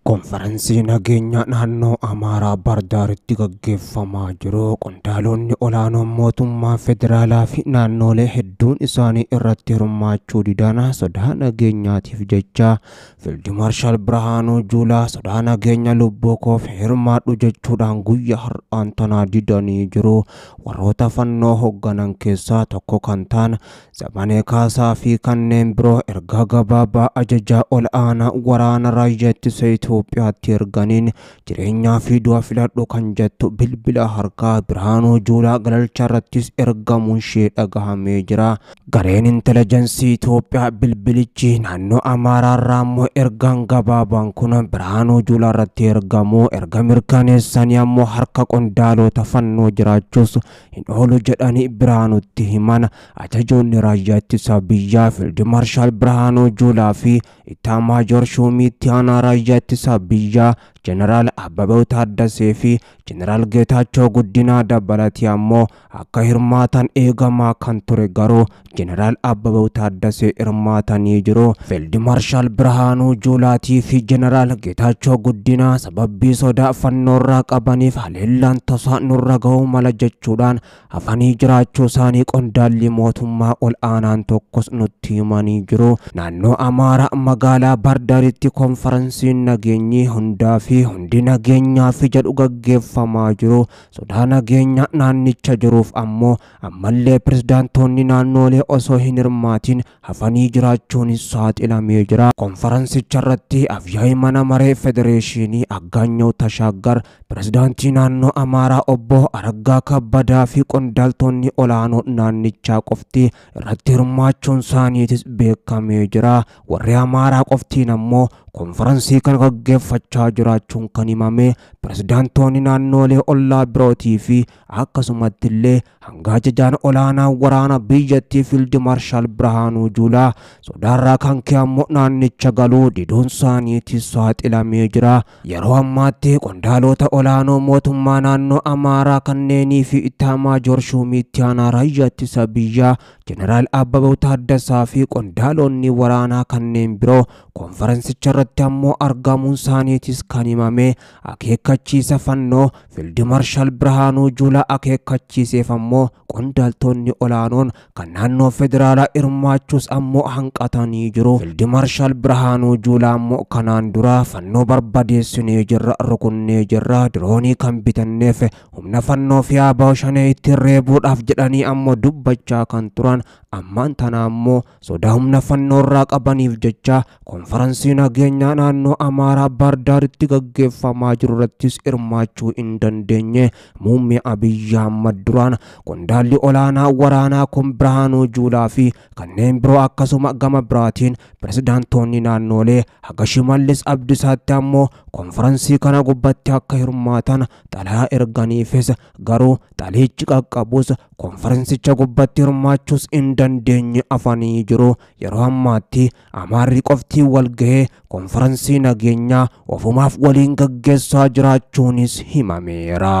Konferansii nageenya naannoo Amaaraa Baardaaritti gaggeeffamaa jiru qondaalonni olaanoon mootummaa federaalaa fi naannolee hedduun isaanii irratti hirmaachuu didan sodaa nageenyaatiif jecha Fiild Maarshaal Birhaanuu Juulaa sodaa nageenya lubbuu koof hirmaadhu jechuudhaan guyyaa har'aan tanaa didanii jiru. Warroota fannoo hoogganan keessaa tokko kan ta'an Zamanee Kaasaa fi kanneen biroo ergaa gabaabaa ajajaa ol aanaa waraana raayyaa ittisa Itoophiyaatti erganiin jireenyaa fi du'a filadhu kan jettu bilbila harkaa Birhaanuu Juulaa galalcha irrattis ergamuun ishee dhagahamee jira. Gareen intelligensii Itoophiyaa bilbilichi naannoo Amaaraarraa immoo ergaan gabaabaan kun Birhaanuu Juulaa irratti ergamuu erga mirkaneessanii ammoo harka qondaalota fannoo jiraachuus hin oolu jedhanii Birhaanutti himan. Ajajoonni raayyaa ittisa biyyaa Fiild Maarshaal Birhaanuu Juulaa fi Ittaamaajoor Shuumii itti aanaa raayyaa ittisa biyyaa Jeneraal Abbabee Taaddasee fi Jeneraal Geetaachoo Guddinaa dabalatee ammoo akka hirmaatan eegamaa kan ture garuu Jeneraal Abbabee Taaddasee hirmaatanii jiru. Fiild Maarshaal Birhaanuu Juulaatii fi Jeneraal Geetaachoo Guddinaa sababii sodaa fannoorraa qabaniif haleellaan tasaa nurra ga'uu mala jechuudhaan hafanii jiraachuu isaanii qondaalli mootummaa ol aanaan tokkos nutti himanii jiru. Naannoo Amaaraa magaalaa Baardaaritti konferansiin nageenyi hundaa fi hundi nageenyaa fi jedhu gaggeeffamaa jiru. Sodaa nageenya naannicha jiruuf ammoo ammallee pirezidaantoonni naannolee osoo hin hirmaatin hafanii jiraachuun saaxilamee jira. Konferansicha irratti afyaa'ii mana maree federeeshinii Aggaanyoo Tashaaggar, pirezidaantii naannoo Amaaraa obbo Araggaa Kabbadaa fi qondaaltonni olaanoo naannichaa qofti irratti hirmaachuun isaaniitis beekamee jira. Warri Amaaraa qoftiin ammoo konferansii kana gaggeeffachaa jiraachuun kan himame pirezidaantoonni naannolee ollaa birootii fi akkasumatti illee hanga ajajaan olaanaa waraana biyyattii Fiild Maarshaal Birhaanuu Juulaa sodaarraa kan ka'e ammoo naannicha galuu diduun isaaniitis saaxilamee jira. Yeroo ammaatti qondaalota olaanoo mootummaa naannoo Amaaraa kanneenii fi Ittaamaajoor Shuumii itti aanaa raayyaa ittisa biyyaa Jeneraal Abbabee Taaddasaa fi qondaalonni waraanaa kanneen biroo konferensicha irratti ammoo argamuun isaaniitis kan himame akeekkachiisa fannoo Fiild Maarshaal Birhaanuu Juulaa akeekkachiiseef ammoo qondaaltonni olaanoon kan naannoo federaalaa hirmaachuus ammoo hanqatanii jiru. Fiild Maarshaal Birhaanuu Juulaa ammoo kanaan dura fannoo barbadeessinee jirra, rukunnee jirra, diroonii kan bitanneef humna fannoo fi ABO shanee ittiin reebuudhaaf jedhanii ammoo dubbachaa kan turan ammaan tana ammoo sodaa humna fannoorraa qabaniif jecha konferansii nageenyaa naannoo Amaaraa Baardaaritti gaggeeffamaa jiru irrattis hirmaachuu hin dandeenye. Muummee Abiyyi Ahmad duraan qondaalli olaanaa waraanaa kun Birhaanuu Juulaa fi kanneen biroo akkasuma gama biraatiin pirezidaantoonni naannolee haga Shimallis Abdiisaatti ammoo konferansii kana gubbatti akka hirmaatan xalayaa erganiifis garuu xalichi qaqqabus konferensicha gubbatti hirmaachuus hin dandeenye afanii jiru. Yeroo ammaatti Amaarri qofti wal gahee konferansii nageenyaa ofumaaf waliin gaggeessaa jiraachuunis himameera.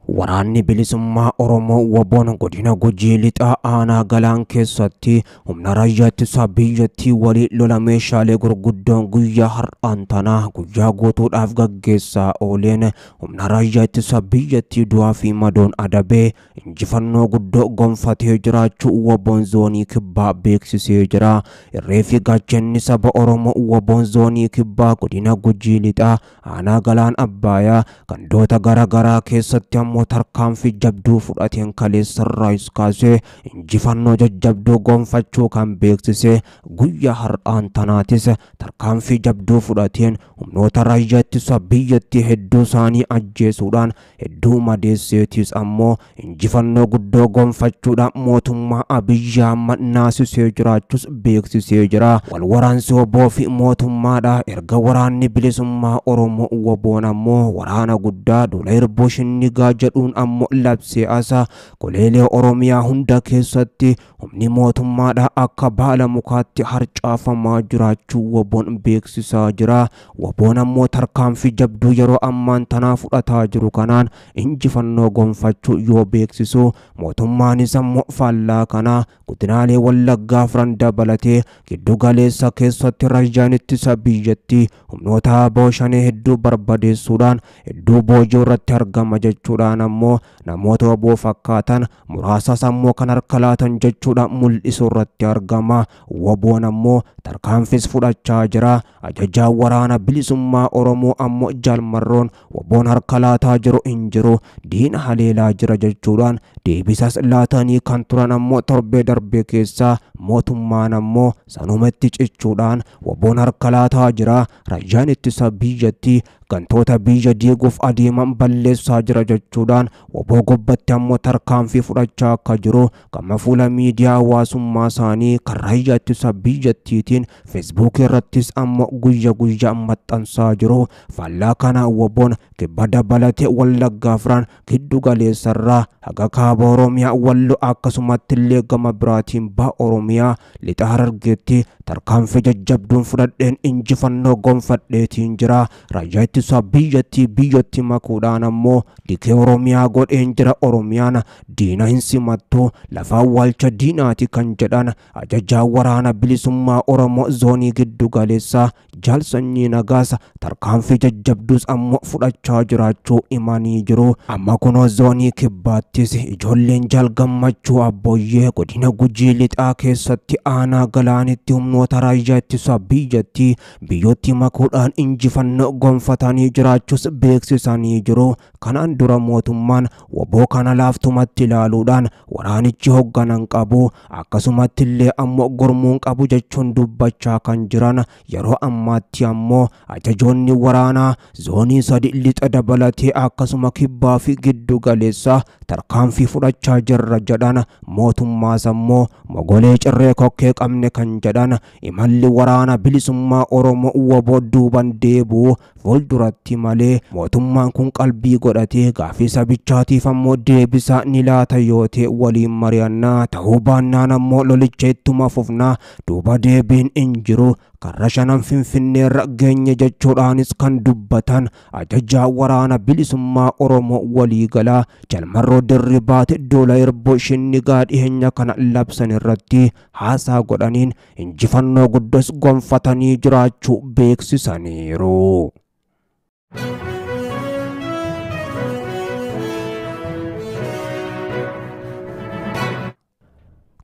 Waraanni bilisummaa Oromoo WBOn godina Gujii lixaa aanaa Galaan keessatti humna raayyaa ittisa biyyattii waliin lola meeshaalee gurguddoon guyyaa har'aan tanaa guyyaa guutuudhaaf gaggeessaa ooleen humna raayyaa ittisa biyyattii du'aa fi madoon adabee injifannoo guddoo gonfatee jiraachuu WBOn zoonii kibbaa beeksisee jira. Irree fi gaachanni saba Oromoo WBOn zoonii kibbaa godina Gujii lixaa aanaa Galaan Abbaayaa gandoota garaagaraa keessatti ammoo tarkaanfii jabduu fudhateen kaleessarraa kaasee injifannoo jajjabduu gonfachuu kan beeksise guyyaa har'aan tanaatis tarkaanfii jabduu fudhateen humnoota raayyaa ittisa biyyattii hedduu isaanii ajjeesuudhaan hedduu madeesseetis ammoo injifannoo guddoo gonfachuudhaan mootummaa Abiyyi Ahmad naasisee jiraachuus beeksisee jira. Wal waraansi WBO fi mootummaadha. Erga waraanni bilisummaa Oromoo WBOn ammoo waraana guddaa duula hirboo shinnigaa jedhuun ammoo labsee asa goleelee Oromiyaa hunda keessatti humni mootummaadha akka baala mukaatti harcaafamaa jiraachuu WBOn beeksisaa jira. WBOn ammoo tarkaanfii jabduu yeroo ammaan tanaa fudhataa jiru kanaan injifannoo gonfachuu yoo beeksisu mootummaanis ammoo faallaa kanaa godinaalee Wallaggaa afran dabalatee giddu galeessa keessatti raayyaan ittisa biyyattii humnoota ABO shanee hedduu barbadeessuudhaan hedduu boojuu irratti argama jechuudhaan ammoo namoota WBO fakkaatan muraasas ammoo kan harka laatan jechuudhaan mul'isu irratti argama. WBOn ammoo tarkaanfis fudhachaa jira. Ajajaan waraana bilisummaa Oromoo ammoo Jaalmarroon WBOn harka laataa jiru hin jiru diina haleelaa jira jechuudhaan deebisas laatanii kan turan ammoo torbee darbee keessaa mootummaan ammoo sanumatti cichuudhaan WBOn harka laataa jira. Raayyaan ittisa biyyattii gantoota biyya diiguuf adeeman balleessaa jira jechuudhaan WBO gobbatti ammoo tarkaanfii fudhachaa akka jiru gama fuula miidiyaa hawaasummaa isaanii kan raayyaa ittisa biyyattiitiin feesbuukii irrattis ammoo guyya guyyaa maxxansaa jiru. Faallaa kana WBOn kibba dabalatee Wallaggaa afran giddu galeessarraa haga kaaba Oromiyaa Walloo akkasumatti illee gama biraatiin baha Oromiyaa lixa Harargeetti tarkaanfii jajjabduun fudhadheen injifannoo gonfadheetiin jira. Raayyaa ittisa biyyattii biyyatti makuudhaan ammoo dikee Oromiyaa godheen jira. Oromiyaan diina hin simattu lafa awwaalcha diinaati kan jedhan ajajaa waraana bilisummaa Oromoo zoonii giddu galeessaa Jaal Sanyii Nagaasa tarkaanfii jajjabduus ammoo fudhachaa jiraachuu himanii jiru. Amma kunoo zoonii kibbaattis ijoolleen Jaal Gammachuu Abbooyyee godina Gujii lixaa keessatti aanaa Galaanitti humnoota raayyaa ittisa biyyattii biyyootti makuudhaan injifannoo gonfatanii jiraachuus beeksisanii jiru. Kanaan dura mootummaan WBO kana laaftumatti ilaaluudhaan waraanichi hoogganan qabu akkasumatti illee ammoo gurmuun qabu jechuun dubbachaa kan jiran yeroo ammaatti ammoo ajajoonni waraanaa zoonii 3 lixa dabalatee akkasuma kibbaa fi giddu galeessaa tarkaanfii fudhachaa jirra jedhan mootummaas ammoo mogolee cirree kokkee qabne kan jedhan imalli waraana bilisummaa Oromoo WBO duuban deebi'u fuulduratti malee mootummaan kun qalbii godhatee gaafii sabichaatiif ammoo deebisaa ni laata yoo ta'e waliin mari'annaa ta'uu baannaan ammoo lolicha ittuma fufnaa duuba deebiin hin jiru. Karra shanan Finfinneerra geenye jechuudhaanis kan dubbatan ajajaa waraana bilisummaa Oromoo waliigalaa Jalmarroo Dirribaati duula Irboo Shinnigaa dhiyeenya kana labsan irratti haasaa godhaniin injifannoo guddas gonfatanii jiraachuu beeksisaniiru.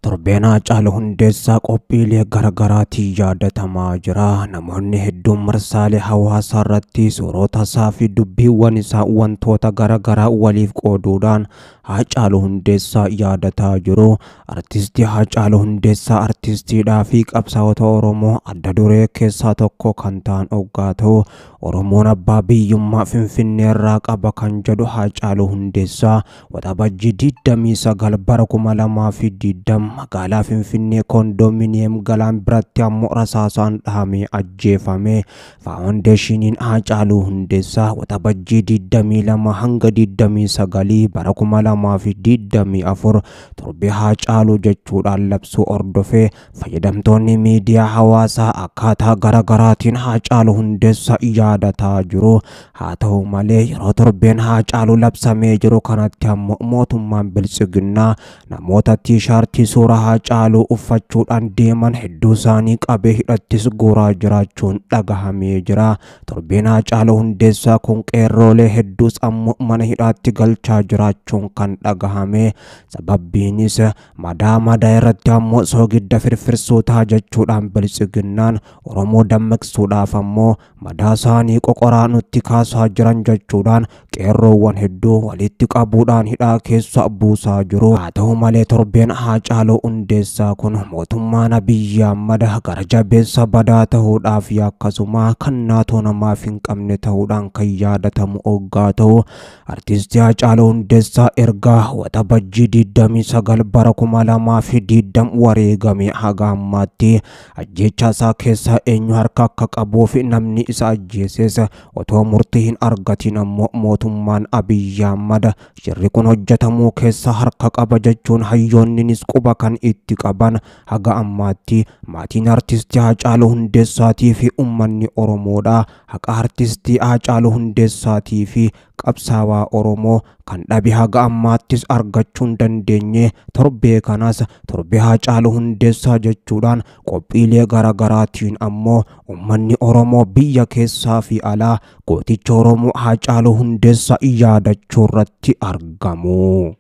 Torbeen Haacaaluu Hundeessaa qophiilee garaagaraatiin yaadatamaa jira. Namoonni hedduun marsaalee hawaasaa irratti suurota isaa fi dubbiiwwan isaa wantoota garaagaraa waliif qooduudhaan Haacaaluu Hundeessaa yaadataa jiru. Artistii Haacaaluu Hundeessaa artistiidhaa fi qabsaa'ota Oromoo adda duree keessaa tokko kan ta'an hoggaa ta'u, Oromoon abbaa biyyummaa Finfinnee irraa qaba kan jedhu Haacaaluu Hundeessaa Waxabajjii 29 bara 2020 magaalaa Finfinnee koondoominiyeem Galaan biratti ammoo rasaasaan dhahamee ajjeefame. Faawundeeshiniin Haacaaluu Hundeessaa Waxabajjii 22 hanga 29 bara 2024 torbee Haacaaluu jechuudhaan labsuu hordofee fayyadamtoonni miidiyaa hawaasaa akkaataa garaagaraatiin Haacaaluu Hundeessaa yaadataa jiru. Haa ta'u malee yeroo torbeen Haacaaluu labsamee jiru kanatti ammoo mootummaan biltsiginnaa namoota tiishaartii suuraa Haacaaluu uffachuudhaan deeman hedduu isaanii qabee hidhattis guuraa jiraachuun dhagahamee jira. Torbeen Haacaaluu Hundeessaa kun qeerroolee hedduus ammoo mana hidhaatti galchaa jiraachuun kan dhagahame. Sababbiinis madaa madaa irratti ammoo soogidda firfirsuu ta'a jechuudhaan biltsiginnaan Oromoo dammaqsuudhaaf ammoo madaa isaanii qoqoraa nutti kaasaa jiran jechuudhaan qeerroowwan hedduu walitti qabuudhaan hidhaa keessa buusaa jiru. Haa ta'u malee torbeen Haacaaluu Hundeessaa kun mootummaan Abiyyi Ahmad gara jabeessa badaa ta'uudhaaf akkasuma kan naatoo namaaf hin qabne ta'uudhaan kan yaadatamu hoggaa ta'u, artistii Haacaaluu Hundeessaa ergaa Waxabajjii 29 bara 2020 wareegame haga ammaatti ajjeechaa isaa keessaa eenyu harka akka qabuu fi namni isa ajjeeses otoo murtii hin argatin ammoo mootummaan Abiyyi Ahmad shirri kun hojjetamuu keessa harka qaba jechuun hayyoonninis quba kan itti qaban. Haga ammaatti maatiin artistii Haacaaluu Hundeessaatii fi uummanni Oromoodha haqa artistii Haacaaluu Hundeessaatii fi qabsaawaa Oromoo kan dhabe haga ammaattis argachuu hin dandeenye. Torbee kanas torbee Haacaaluu Hundeessaa jechuudhaan qophiilee garaagaraatiin ammoo uummanni Oromoo biyya keessaa fi alaa gooticha Oromoo Haacaaluu Hundeessaa yaadachuu irratti argamu.